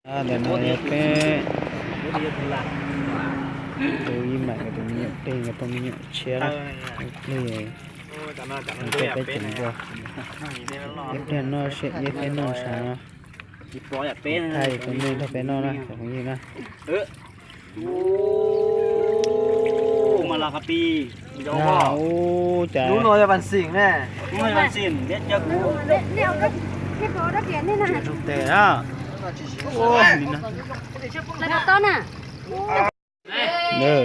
Ntawm no yog peb tus Yij Mam nkawd tus me nyuam plig, nkawd tus me nyuam tshiab na. Plig, peb tseem npua, ib pliag noj seb iab thiab noj ntshav no. Thaij tus me nrog peb noj na cov phooj ywg na. Ub, cas lub no yog Vaj Xim ne. Vaj Xim, tes na. Ub,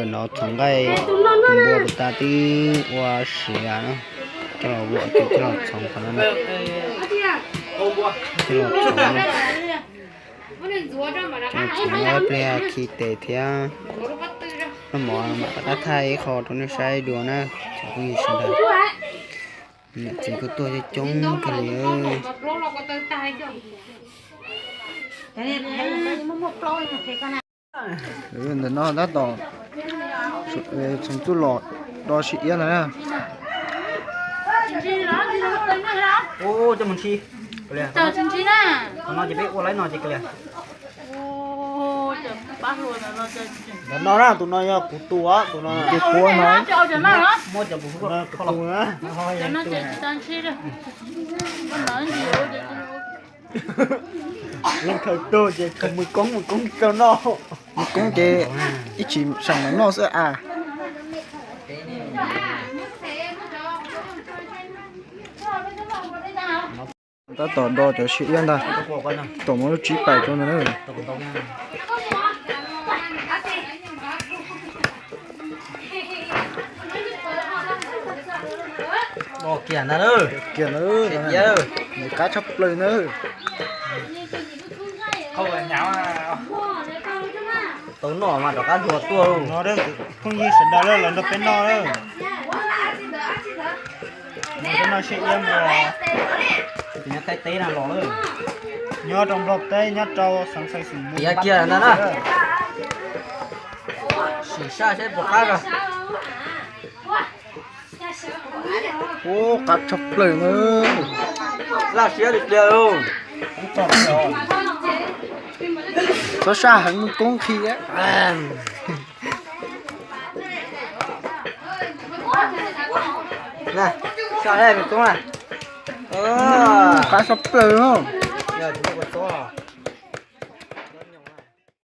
no txhoov nqaij tus npua puas tas twb ua siav na, coj los vuam ces coj los txhoov qhov no na. Coj los txhoov na. Coj los txhoov ib pliag khi tes thiab noj mov mam rov qab thaij ib qho rau nej saib dua na cov phooj ywg sawv daws. Niam txiv kuj tuaj coob coob kawg li. Ntawm no tab tom txhoov txuj lom do siav iab ntag na. Ntawm no na, tus no yog kuv tus, tus no kuv tus na. Leej khaws tuag ces khaws mus koob, mus koob rau noj. Mus koob ces ib tsis sam mam noj xwb as. Tab tom do cov siav iab ntag, tom muaj lub tsib pais rau ntag na. Kiag na, qab tshaj plaws na. Tau noj mas rov qab hluas tuaj. No phooj ywg sawv daws los nrog peb noj. Noj siav iab npua. Nyob rau Nplog teb, nyob rau xeev Xais Xwm Npum. Sim sab seb puas qab os. Ub, qab tshaj plaws na. Laj siab li tiag. Txhob saj heev, mus koob khi. Saj me koob na. Qab tshaj plaws os.